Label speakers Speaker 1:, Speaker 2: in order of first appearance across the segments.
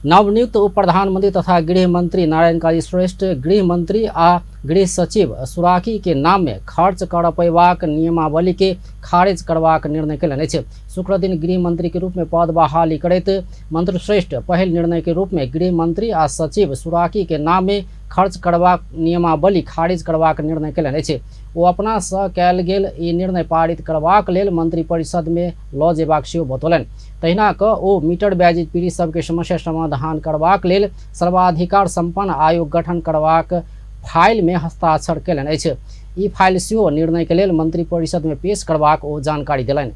Speaker 1: नवनियुक्त उप प्रधानमंत्री तथा गृह मंत्री नारायण काजी श्रेष्ठ गृह मंत्री आ गृह सचिव सुराकी के नाम में खर्च कर पेबाक नियमावली के खारिज करबाक निर्णय कयलनि अछि। शुक्रदिन गृह मंत्री के रूप में पद बहाली करैत मंत्री श्रेष्ठ पहिल निर्णय के रूप में गृह मंत्री आ सचिव सुराकी के नाम में खर्च करबाक नियमावली खारिज करबाक निर्णय कयलनि अछि। ओ अपना सँ कयल गेल ई निर्णय पारित करबाक लेल मंत्रिपरिषद में लऽ जेबाक सेहो बतौलनि। तहिना कऽ ओ मीटर ब्याजी पीड़ित सबके समस्या समाधान करबाक लेल सर्वाधिकार संपन्न आयोग गठन करबाक फाइल में हस्ताक्षर कयलनि अछि। ई फाइल सेहो निर्णय के लेल मंत्रिपरिषद में पेश करबाक ओ जानकारी देलनि।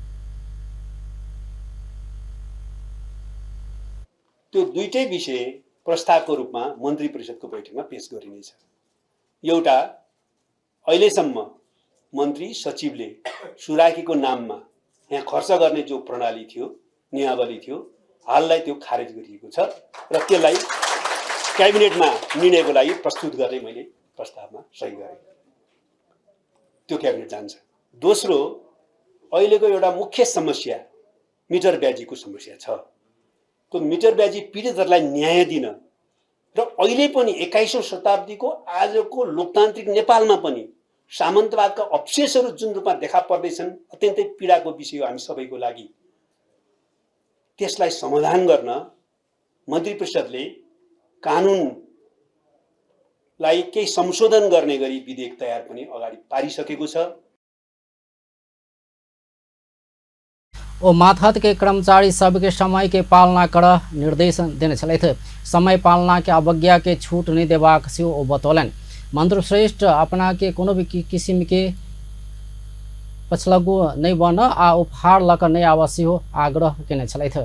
Speaker 2: त्यो दुईटै विषय प्रस्तावको रूपमा मन्त्री परिषदको बैठकमा पेश गरिनेछ। एउटा अहिलेसम्म मन्त्री सचिवले सुराकीको नाममा यहाँ खर्च गर्ने जो प्रणाली थियो, नियमावली थियो, हाललाई त्यो खारेज गरिएको छ र त्यसलाई क्याबिनेटमा निर्णयको लागि प्रस्तुत गर्ने मैले प्रस्तावमा सही गरेँ। त्यो क्याबिनेट जान्छ। दोस्रो, अहिलेको एउटा मुख्य समस्या मिटर ब्याजीको समस्या छ। त्यो मिटर ब्याजी पीडितहरूलाई न्याय दिन र अहिले पनि 21औं शताब्दीको आजको लोकतान्त्रिक नेपालमा पनि सामन्तवादका अवशेषहरू जुन रूपमा देखा पर्दैछन्, अत्यन्तै पीडाको विषय हो हामी सबैको लागि। त्यसलाई समाधान गर्न मन्त्री परिषदले कानुनलाई केही संशोधन गर्ने गरी विधेयक तयार पनि अगाडि पारिसकेको छ।
Speaker 1: ओ मातहत के कर्मचारी सबके समय के पालना कर निर्देश देने छलथि। समय पालना के अवज्ञा के छूट नहीं देबाक सेहो ओ बतौलनि। मंत्री श्रेष्ठ अपना के कोनो भी किसिम के पछलगू नहीं बन आ उपहार लऽ कऽ नहीं आबऽ सेहो आग्रह केने छलथि।